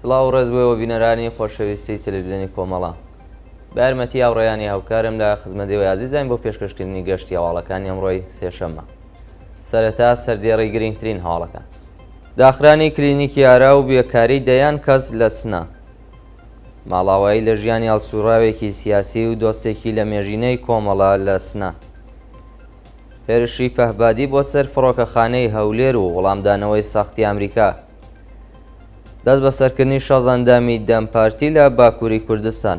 سڵاو و ڕێز بۆ ئێوە بینەرانی خۆشەویستی تەلەڤیزیۆنی کۆمەڵە. بە یارمەتی هاوڕێیانی هاوکارم لە خزمەت ئێوەی ئازیزاین بۆ پێشکەشکردنی گەشتی هەواڵەکانی ئەمڕۆی سێشەممە. سەرەتا سەردێڕی گرنگترین هەواڵەکان. داخرانی کلینیکی ئارا و بێکاری دەیان کەس لە سنە. ماڵاوایی لە ژیانی هەڵسوڕاوێکی سیاسی و دۆستێکی لە مێژینەی کۆمەڵە لە سنە. هێرشی پەهبادی بۆ سەر فڕۆکەخانەی هەولێر و وەڵامدانەوەی سەختی ئەمریکا. دەستبەسەرکردنی شەست ئەندامی دەم پارتی لە باکووری کوردستان.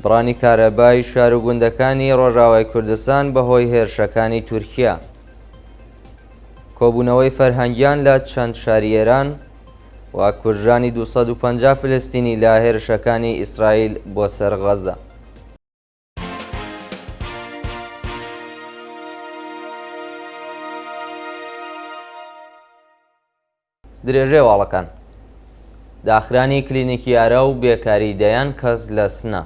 بڕانی کارەبای شار و گوندەکانی ڕۆژاوای کوردستان بەهۆی هێرشەکانی تورکیا. کۆبوونەوەی فەرهەنگیان لە چەند شاری ئێران و کوژرانی 250 فلستینی لە هێرشەکانی ئیسرائیل بۆ سەر غەزە. درێژەی هەواڵەکان. داخرانی کلینیکی ئارا و بێکاری دەیان کەس لە سنە.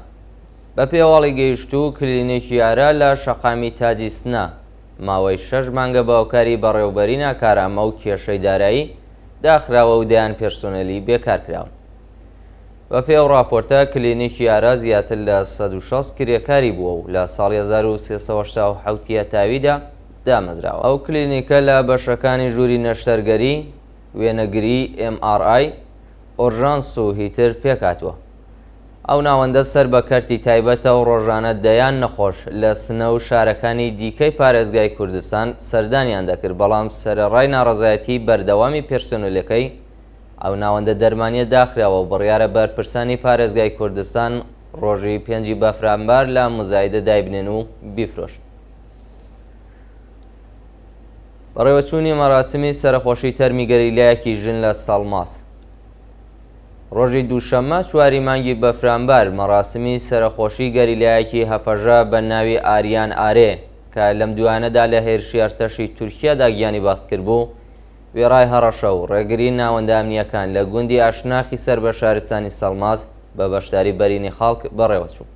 بە پێی هەواڵی گەیشتوو کلینیکی ئارا لە شەقامی تاجی سنە ماوەی شەش مانگە بە هۆکاری بەڕێوبەری ناکارامە و کێشەی دارایی داخراوە و دەیان پێرسۆنێلی بێکار کراون. بە پێی ئەو ڕاپۆرتە کلینیکی ئارا زیاتر لە 160 کرێکاری بووە و لە ساڵی 1387 هەتاویدا دامەزراوە. ئەو کلینیکە لە بەشەکانی ژووری نەشتەرگەری، وێنەگری، MRI، ئۆرژانس و هیتر پێکهاتووە. ئەو ناوەندە سەر بە کەرتی تایبەتە و ڕۆژانە دەیان نەخۆش لە سنە و شارەکانی دیکەی پارێزگای کوردستان سەردانیان دەکرد، بەڵام سەرەڕای ناڕەزایەتیی بەردەوامی پێرسۆنێلەکەی، ئەو ناوەندە دەرمانییە داخراوە و بڕیارە بەرپرسانی پارێزگای کوردستان ڕۆژی پێنجی بەفرانبار لە موزایدە دایبنێن و بیفرۆشن. بەڕێوەچوونی مەراسمی سەرەخۆشی تەرمی گەریلایەکی ژن لە سەڵماس. ڕۆژی دووشەممە چواری مانگی بەفرانبار مەراسمی سەرەخۆشی گەریلایەکی هەپەژە بە ناوی ئاریان ئارێ کە لەم دوایانەدا لە هێرشی ئەرتەشی تورکیادا گیانی بەختکردبوو، وێڕای هەڕەشە و ڕێگری ناوەندە ئەمنییەکان لە گوندی ئاشناخی سەر بە شارستانی سەڵماس بە بەشداری بەرینی خەڵک بەڕێوەچوو.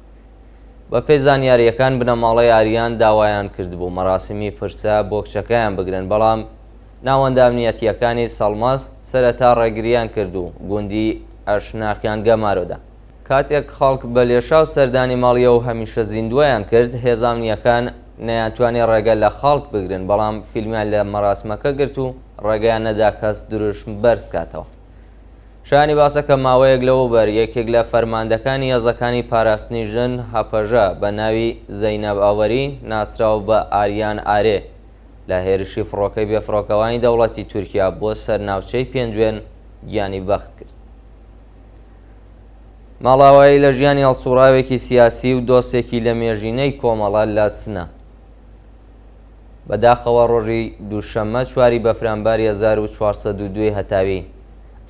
بەپێی زانیارییەکان بنەماڵەی ئاریان داوایان کردبوو مەراسیمی پرسە بۆ کچەکەیان بگرن، بەڵام ناوەندە ئەمنییەتییەکانی سەڵماس سەرەتا ڕێگرییان کرد و گوندی ئەشناخیان گەمارۆدا. کاتێک خەڵک بە لێشاو سەردانی ماڵی ئەو هەمیشە زیندووەیان کرد، هێزە ئەمنییەکان نەیانتوانی ڕێگە لە خەڵک بگرن، بەڵام فیلمیان لە مەراسمەکە گرت و ڕێگەیان نەدا کەس دروشم بەرزکاتەوە. شایانی باسە کە ماوەیەک لەوەوبەر یەکێک لە فەرماندەکانی هێزەکانی پاراستنی ژن، هەپەژە، بە ناوی زەینەب ئاوەری ناسراو بە ئاریان ئارێ لە هێرشی فڕۆکەی بێفڕۆکەوانی دەوڵەتی تورکیا بۆ سەر ناوچەی پێنجوێن گیانی بەخت کرد. ماڵاوایی لە ژیانی هەڵسوڕاوێکی سیاسی و دۆستێکی لەمێژینەی کۆمەڵە لە سنە. بە داخەوە ڕۆژی دووشەممە چواری بەفرانباری 1402 ی هەتاوی،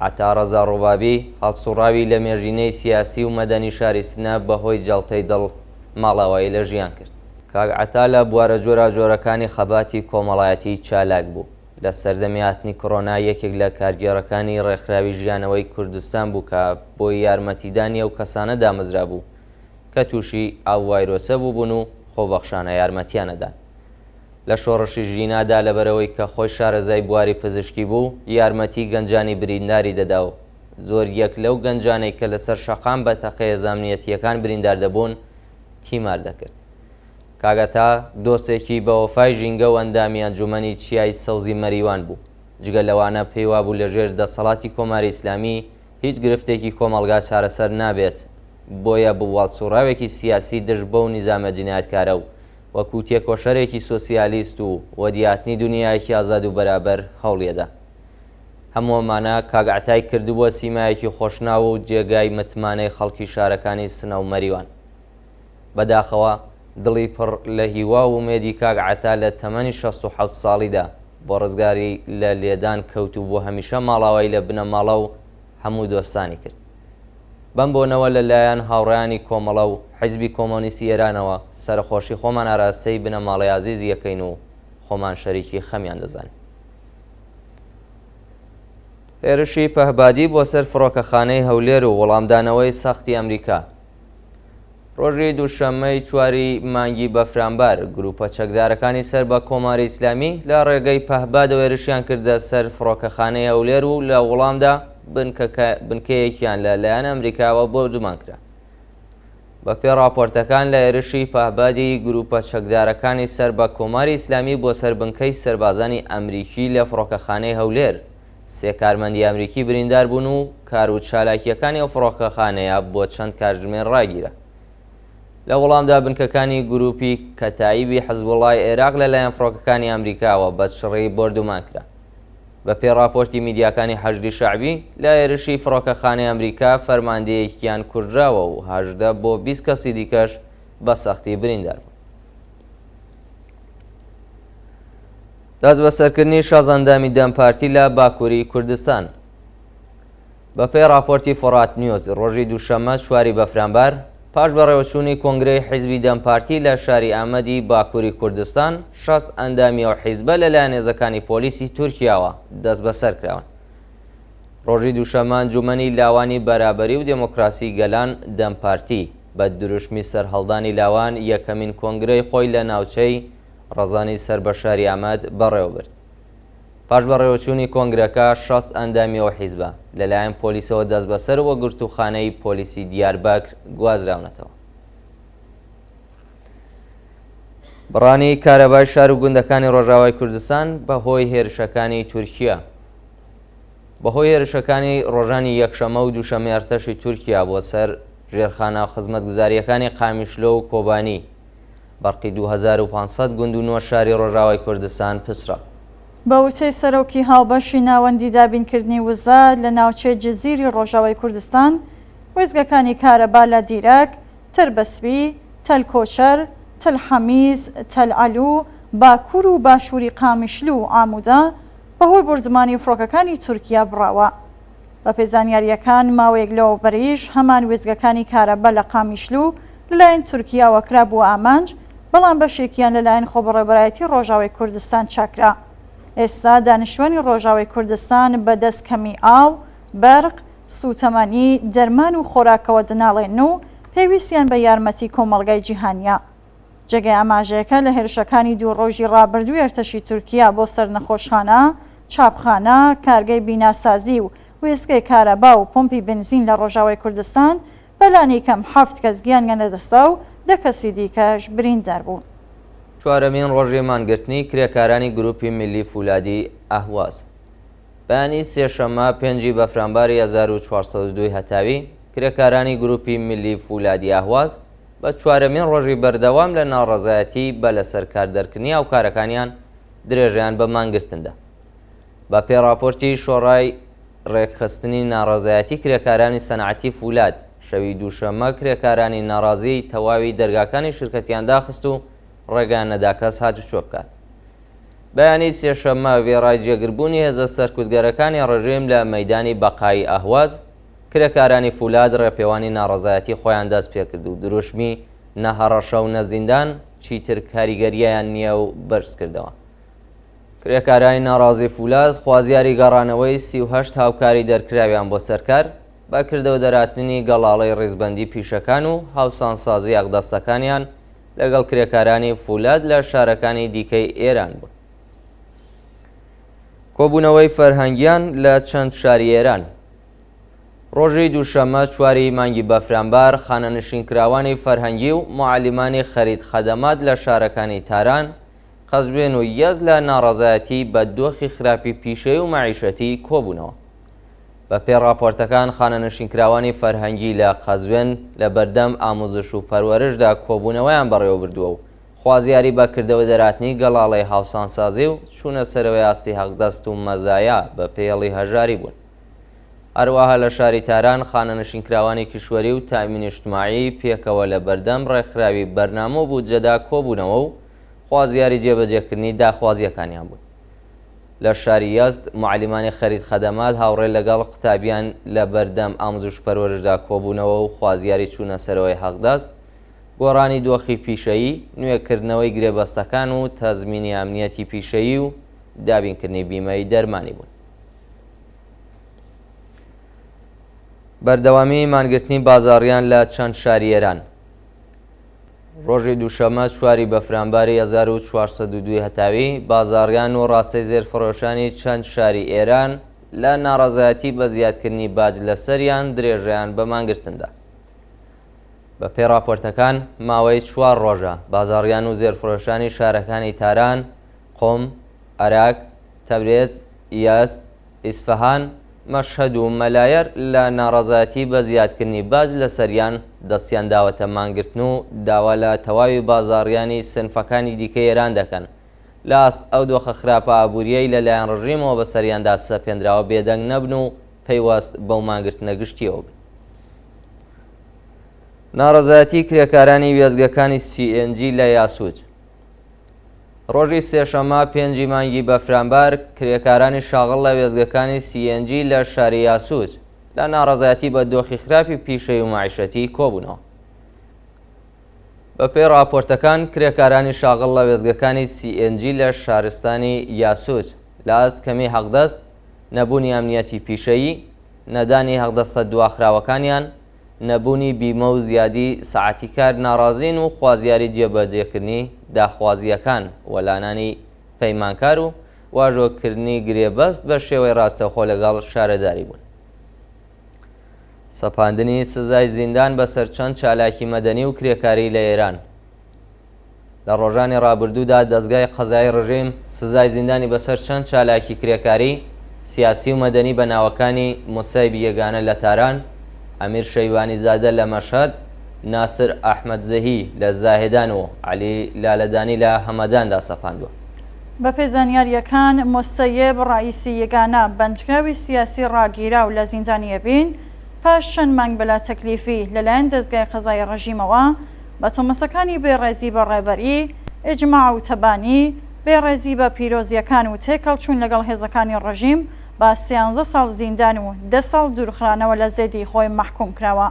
عەتا ڕەزا ڕوبابی، هەڵسوڕاوی لەمێژینەی سیاسی و مەدەنی شاری سنە بە هۆی جەڵتەی دڵ ماڵاوایی لە ژیان کرد. کاک عەتا لە بوارە جۆراوجۆرەکانی خەباتی کۆمەڵایەتی چالاک بوو. لە سەردەمی هاتنی کڕۆنا یەکێک لە کارگێڕەکانی ڕێکخراوی ژیانەوەی کوردستان بوو کە بۆ یارمەتیدانی ئەو کەسانە دامەزرابوو کە تووشی ئەو ڤایرۆسە بووبوون و خۆبەخشانە یارمەتیان ئەدان. لە شۆڕشی ژینادا لەبەرئەوەی کە خۆی شارەزای بواری پزیشکی بوو، یارمەتی گەنجانی برینداری دەدا و زۆر یەک لەو گەنجانەی کە لەسەر شەقام بە تەقەی هێزە ئەمنیەتییەکان بریندار دەبوون، تیمار دەکرد. کاک عەتا دۆستێکی بەوەفای ژینگە و ئەندامی ئەنجومەنی چیای سەوزی مەریوان بوو. جگە لەوانە پێیوابوو لەژێر دەسەڵاتی کۆماری ئیسلامی هیچ گرفتێکی کۆمەڵگا چارەسەر نابێت، بۆیە بووە هەڵسوڕاوێکی سیاسی دژ بەو نیزامە جینایەتکارە و وەکوو تێکۆشەرێکی سۆسیالیست و وەدیهاتنی دونیایەکی ئازاد و بەرابەر هەوڵیەدا. هەموو ئەمانە کاک عەتای کردبووە سیمایەکی خۆشناو و جێگای متمانەی خەڵکی شارەکانی سنە و مەریوان. بەداخەوە دڵی پڕ لە هیوا و ئومێدی کاک عەتا لە تەمەنی 67 ساڵیدا بۆ ڕزگاری لە لێدان کەوت و بۆ هەمیشە ماڵاوایی لە بنەماڵە و هەموو دۆستانی کرد. بەم بۆنەوە لە لایەن هاوڕێیانی کۆمەڵە و حیزبی کۆمۆنیستی ئێرانەوە سەرەخۆشی خۆمان ئاراستەی بنەماڵەی ئازیزی ئەکەین و خۆمان شەریکی خەمیان دەزانین. هێرشی پەهبادی بۆ سەر فڕۆکەخانەی هەولێر و وەڵامدانەوەی سەختی ئەمریکا. ڕۆژی دووشەممەی چواری مانگی بەفرانبار، گرووپە چەکدارەکانی سەر بە کۆماری ئیسلامی لە ڕێگەی پەهبادەوە هێرشیان کردە سەر فڕۆکەخانەی هەولێر و لە وڵامدا بنکەیەکیان لە لایەن ئەمریکاوە بۆردومان کرا. بەپێی ڕاپۆرتەکان لە هێرشی پەهبادی گرووپە چەکدارەکانی سەر بە کۆماری ئیسلامی بۆ سەر بنکەی سەربازانی ئەمریکی لە فڕۆکەخانەی هەولێر، سێ کارمەندی ئەمریکی بریندار بوون و کار و چالاکییەکانی ئەو فڕۆکەخانەیە بۆ چەند کاتژمێر ڕاگیرا. لە وەڵامدا بنکەکانی گرووپی کەتائیبی حزبوڵڵای عێراق لەلایەن فڕۆکەکانی ئەمریکاوە بە چڕی بۆردومان کرا. بەپێی ڕاپۆرتی میدیاکانی حەشدی شەعبی، لە هێرشی فڕۆکەخانەی ئەمریکا فەرماندەیەکیان کوژراوە و 18 بۆ 20 کەسی دیکەش بە سەختی بریندار بوون. دەستبەسەرکردنی شەست ئەندامی دەم پارتی لە باکووری کوردستان. بەپێی ڕاپۆرتی فۆرات نیوز، ڕۆژی دووشەممە چواری بەفرانبار، پاش بەڕێوەچوونی کۆنگرەی حیزبی دەم پارتی لە شاری ئامەدی باکووری کوردستان، 60 ئەندامی ئەو حیزبە لەلایەن هێزەکانی پۆلیسی تورکیاوە دەستبەسەر کراون. ڕۆژی دووشەممە ئەنجوومەنی لاوانی بەرابەری و دێمۆکراسی گەلان، دەم پارتی، بە دروشمی سەرهەڵدانی لاوان یەکەمین کۆنگرەی خۆی لە ناوچەی ڕەزانی سەر بە شاری ئامەد بەڕێوەبرد. پاش بەڕێوەچوونی کۆنگرەکە، 60 ئەندامی ئەو حیزبە، لەلایەن پۆلیسەوە دەستبەسەر و بۆ گرتووخانەی پۆلیسی دیاربەکر گوازراونەتەوە. بڕانی کارەبای شار و گوندەکانی ڕۆژاوای کوردستان بەهۆی هێرشەکانی تورکیا. بەهۆی هێرشەکانی ڕۆژانی یەکشەمە و دووشەمەی ئەرتەشی تورکیا بۆ سەر ژێرخانە خزمەتگوزارییەکانی قامیشلۆ و کۆبانی، بەرقی 2500 گوند و نۆ شاری ڕۆژاوای کوردستان پچڕا. بە وتەی سەرۆکی هاوبەشی ناوەندی دابینکردنی وزە لە ناوچەی جزیری ڕۆژاوای کوردستان، وێستگەکانی کارەبا لە دیرەک، تربەسپی، تەل کۆچەر، تل حەمیز، تەل عەلو، باکوور و باشووری قامیشلو و عامودا بەهۆی بۆردومانی فڕۆکەکانی تورکیا بڕاوە. بەپێی زانیارییەکان ماوەیەک لەوەوبەریش هەمان وێستگەکانی کارەبا لە قامیشلو لەلایەن تورکیاوە کرابووە ئامانج، بەڵام بەشێکیان لەلایەن خۆبەڕێوەبەرایەتی ڕۆژاوای کوردستان چاکرا. ئێستا دانیشتوانی ڕۆژاوای کوردستان بەدەست کەمی ئاو، بەرق، سووتەمەنی، دەرمان و خۆراکەوە دەناڵێنن و پێویستیان بە یارمەتی کۆمەڵگای جیهانییە. جێگەی ئاماژەیەکە لە هێرشەکانی دوو ڕۆژی ڕابردووی ئەرتەشی تورکیا بۆ سەر نەخۆشخانە، چاپخانە، کارگەی بیناسازی و وێستگەی کارەبا و پۆمپی بنزین لە ڕۆژاوای کوردستان بە لانیکەم حەفت کەس گیانیان لەدەستدا و دە کەسی دیکەش بریندار بوون. چوارەمین ڕۆژی مانگرتنی کرێکارانی گروپی میللی فولادی ئەهواز. بەیانی سێشەممە پێنجی بەفرانباری 1402 هەتاوی، کرێکارانی گروپی میللی فولادی ئەهواز بە چوارەمین ڕۆژی بەردەوام لە ناڕەزایەتی بە لەسەر کار دەرکردنی هاوکارەکانیان درێژەیان بە مانگرتن دا. بە پێی ڕاپۆرتی شۆڕای ڕێکخستنی ناڕەزایەتی کرێکارانی سەنعەتی فولاد، شەوی دووشەممە کرێکارانی ناڕازی تەواوی دەرگاکانی شرکەتیان داخست و ڕێگەیان نەدا کەس هاتوچۆ بکات. بەیانی سێشەممە وێڕای جێگربوونی هێزە سەرکوتگەرەکانی ڕژیم لە مەیدانی بەقایی ئەهواز، کرێکارانی فولاد ڕێپێوانی ناڕەزایەتی خۆیان دەست پێکرد و دروشمی نە هەڕەشە و نە زیندان چیتر کاریگەرییان نییە و بەرز کردەوە. کرێکارانی ناڕازی فولاد خوازیاری گەڕانەوەی 38 هاوکاری دەرکراویان بۆ سەرکار، بە کردەوە دەرهاتنی گەڵاڵەی ڕیزبەندی پیشەکان و هاوسانسازی ئەقدەستەکانیان لەگەڵ کرێکارانی فولاد لە شارەکانی دیکەی ئێران بوون. کۆبوونەوەی فەرهەنگیان لە چەند شاری ئێران. ڕۆژی دووشەممە چواری مانگی بەفرانبار خانەنشینکراوانی فەرهەنگی و موعەلیمانی خەرید خەدەمات لە شارەکانی تاران، قەزوێن و یەزد لە ناڕەزایەتی بە دۆخی خراپی پیشەیی و مەعیشەتی کۆبوونەوە. بە پێی ڕاپۆرتەکان خانەنشینکراوانی فەرهەنگی لە قەزوێن لە بەردەم ئاموزش و پەروەرشدا کۆبوونەوەیان بەڕێوەبردووە و خوازیاری بە کردەوە دەرهاتنی گەڵاڵەی هاوسانسازی و چوونە سەرەوەی ئاستی هەقدەست و مەزایا بە پێڵی هەژاری بوون. هەروەها لە شاری تاران خانەنشینکراوانی کیشوەری و تامین اجتماعی پێکەوە لە بەردەم ڕێکخراوی بەرنامە و بودجەدا کۆبوونەوە و خوازیاری جێبەجێکردنی داخوازییەکانیان بوون. لە شاری یەزد موعەلیمانی خەرید خەدەمات هاوڕێ لەگەڵ قوتابیان لە بەردەم ئاموزش پەروەرشدا کۆبوونەوە و خوازیاری چوونە سەرەوەی حەقدەست، گۆڕانی دۆخی پیشەیی، نوێکردنەوەی گرێبەستەکان و تەزمینی ئەمنیەتی پیشەیی و دابینکردنی بیمەی دەرمانی بوون. بەردەوامیی مانگرتنی بازاڕیان لە چەند شاری ئێران. ڕۆژی دووشەممە چواری بەفرانباری 1402 هەتاوی، بازاڕیان و ڕاستەی زێرفڕۆشانی چەند شاری ئێران لە ناڕەزایەتی بە زیادکردنی باج لەسەریان درێژەیان بە مانگرتن دا. بە پێی ڕاپۆرتەکان، ماوەی چوار ڕۆژە بازاڕیان و زێرفرۆشانی شارەکانی تاران، قوم، ئەراک، تەبرێز، یەزد، ئیسفەهان، مەشهەد و مەلایەر لە ناڕەزایەتی بە زیادکردنی باج لەسەریان دەستیان داوەتە مانگرتن و داوا لە تەواوی بازاڕیانی سنفەکانی دیکەی ئێران دەکەن لە ئاست ئەو دۆخە خراپە ئابوورییەی لە لایەن ڕژیمەوە بەسەریاندا سەپێندراوە بێدەنگ نەبن و پەیوەست بەو مانگرتنە گشتییەوە بن. ناڕەزایەتی کرێکارانی وێستگەکانی سی ئێن جی لە یاسوج. ڕۆژی سێشەممە پێنجی مانگی بەفرانبار، کرێکارانی شاغڵ لە وێستگەکانی سی ئێن جی لە شاری یاسوج لە ناڕەزایەتی بە دۆخی خراپی پیشەیی و مەعیشەتی کۆبوونەوە. بەپێی ڕاپۆرتەکان، کرێکارانی شاغڵ لە وێستگەکانی سی ئێن جی لە شارستانی یاسوج لە ئاست کەمیی حەقدەست، نەبوونی ئەمنییەتی پیشەیی، نەدانی حەقدەستە دواخراوەکانیان، نەبوونی بیمە و زیادی سەعاتی کار ناڕازین و خوازیاری جێبەجێکردنی داخوازییەکان، وەلانانی پەیمانکار و واژۆکردنی گرێبەست بە شێوەی ڕاستەوخۆ لەگەڵ شارەداری بوون. سەپاندنی سزای زیندان بەسەر چەند چالاکی مەدەنی و کرێکاری لە ئێران. لە ڕۆژانی ڕابردوودا دەزگای قەزایی ڕژیم سزای زیندانی بەسەر چەند چالاکی کرێکاری، سیاسی و مەدەنی بە ناوەکانی موسەیب یەگانە لە تاران، ئەمیر شەیبانی زادە لە مەشهەد، ناسر ئەحمەدزهی لە زاهێدان و عەلی لالەدانی لە هەمەداندا سەپاندووە. بەپێی زانیارییەکان، موسەیب ڕەئیسی یەگانە، بەندکراوی سیاسی ڕاگیراو لە زیندانی ئێڤین، پاش چەند مانگ بەلاتەکلیفی لەلایەن دەزگای قەزایی ڕژیمەوە بە تۆمەتەکانی بێ ڕێزی بە ڕێبەری، ئیجماع و تەبانی، بێ ڕێزی بە پیرۆزییەکان و تێکەڵچوون لەگەڵ هێزەکانی ڕژیم بە سیانزە ساڵ زیندان و دە ساڵ دوورخرانەوە لە زێدی خۆی مەحکووم کراوە.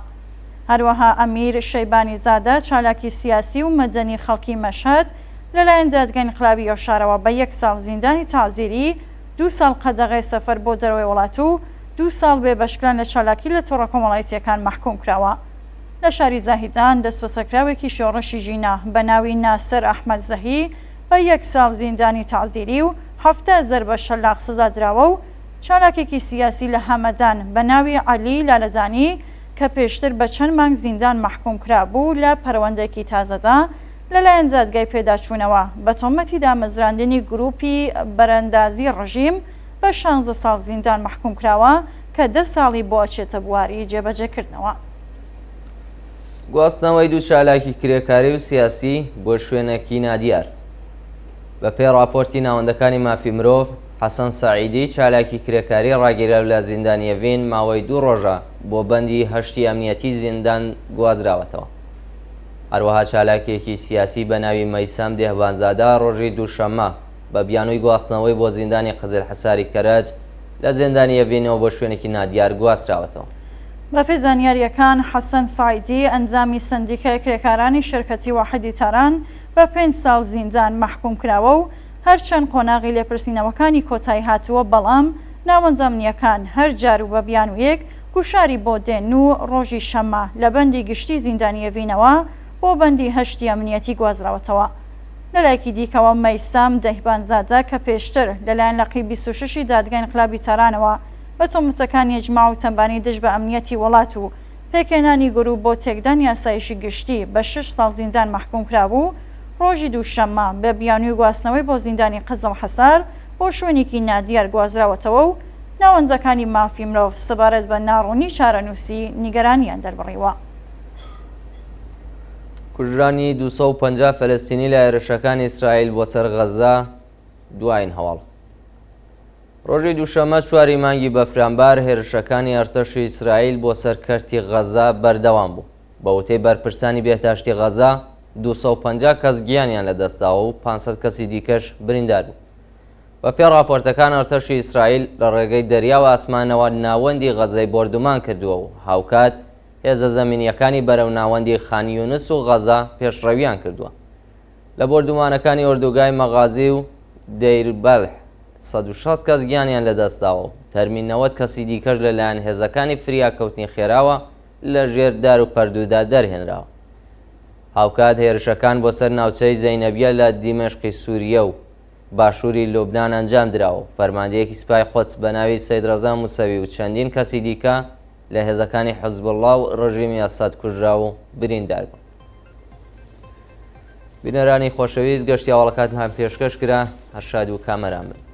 هەروەها ئەمیر شەیبانی زادە چالاکی سیاسی و مەدەنی خەڵکی مەشهەد لەلایەن دادگای ئینقلابی ئەو شارەوە بە یەک ساڵ زیندانی تەعزیری، دوو ساڵ قەدەغەی سەفەر بۆ دەرەوەی وڵات و دوو ساڵ بێبەشکران لە چالاکی لە تۆڕە کۆمەڵایەتییەکان مەحکووم کراوە. لە شاری زاهیدان دەستبەسەرکراوێکی شۆڕشی ژینا بە ناوی ناسر ئەحمەدزەهی بە یەک ساڵ زیندانی تەعزیری و 70 زەربە شەلاق سزا دراوە و چالاکێکی سیاسی لە هەمەدان بە ناوی عەلی لالەدانی کە پێشتر بە چەند مانگ زیندان مەحکووم کرابوو لە پەروەندەیەکی تازەدا لەلایەن دادگای پێداچوونەوە بە تۆمەتی دامەزراندنی گرووپی بەرەندازی ڕژیم بە شانزە ساڵ زیندان مەحکووم کراوە کە دە ساڵی بۆ ئەچێتە بواری جێبەجێکردنەوە. گواستنەوەی دوو چالاکی کرێکاری و سیاسی بۆ شوێنێکی نادیار. بە پێی ڕاپۆرتی ناوەندەکانی مافی مرۆڤ، حەسەن سەعیدی چالاکی کرێکاری ڕاگیراو لە زیندانی ئێڤین ماوەی دوو ڕۆژە بۆ بەندی هەشتی ئەمنیەتی زیندان گوازراوەتەوە. هەروەها چالاکێکی سیاسی بە ناوی مەیسەم دێهبانزادە ڕۆژی دووشەممە بە بیانووی گواستنەوەی بۆ زیندانی قزلحەساری کەرەج لە زیندانی ئێڤینەوە بۆ شوێنێکی نادیار گواستراوەتەوە. بەپێی زانیارییەکان، حەسەن سەعیدی، ئەندامی سەندیکای کرێکارانی شرکەتی واحدی تاران بە پێنج ساڵ زیندان مەحکووم کراوە و هەرچەند قۆناغی لێپرسینەوەکانی کۆتایی هاتووە بەڵام ناوەندە ئەمنییەکان هەر جار و بە بیانوویەک گوشاری بۆ دێن و ڕۆژی شەممە لە بەندی گشتی زیندانی ئێڤینەوە بۆ بەندی هەشتی ئەمنییەتی گوازراوەتەوە. لەلایەکی دیکەوە مەیسەم دەهبانزادە کە پێشتر لەلایەن لقی 26 ی دادگای ئینقلابی تارانەوە بە تۆمەتەکانی ئیجماع و تەمبانی دژ بە ئەمنییەتی وڵات و پێکهێنانی گرووپ بۆ تێکدانی ئاسایشی گشتی بە شەش ساڵ زیندان مەحکووم کرابوو، ڕۆژی دووشەممە بە بیانووی گواستنەوەی بۆ زیندانی قزڵحەسار بۆ شوێنێکی نادیار گوازراوەتەوە و ناوەندەکانی مافی مرۆڤ سەبارەت بە ناڕوونی چارەنووسی نیگەرانییان دەربڕیوە. کوژرانی 250 فەلەستینی لە هێرشەکانی ئیسرائیل بۆ سەر غەززە دوایین هەواڵ. ڕۆژی دووشەممە چواری مانگی بەفرانبار هێرشەکانی ئەرتەشی ئیسرائیل بۆ سەر کەرتی غەززە بەردەوام بوو. بە وتەی بەرپرسانی بێهداشتی غەززە، 250 کەس گیانیان لەدەستداوە و 500 کەسی دیکەش بریندار بوون. بەپێی ڕاپۆرتەکان ئەرتەشی ئیسرائیل لە ڕێگەی دەریا و ئاسمانەوە ناوەندی غەززەی بۆردومان کردووە و هاوکات هێزە زەمینییەکانی بەرەو ناوەندی خان یونس و غەززە پێشڕەویان کردووە. لە بۆردومانەکانی ئۆردوگای مەغازی و دەیر بەلح 160 کەس گیانیان لەدەستداوە و تەرمی 90 کەسی دیکەش لەلایەن هێزەکانی فریاکەوتنی خێراوە لە ژێر دار و پەردوودا دەرهێنراوە. هاوکات هێرشەکان بۆ سەر ناوچەی زەینەبیە لە دیمەشقی سووریە و. باشووری لوبنان ئەنجام درا و فەرماندەیەکی سپای قودس بە ناوی سەید ڕەزا موسەوی و چەندین کەسی دیکە لە هێزەکانی حزبوڵڵا و ڕژیمی ئەسەد کوژرا و بریندار بوون. بینەرانی خۆشەویست گەشتی هەواڵەکانتان پێشکەش کرا، هەر شاد و کامەران بن.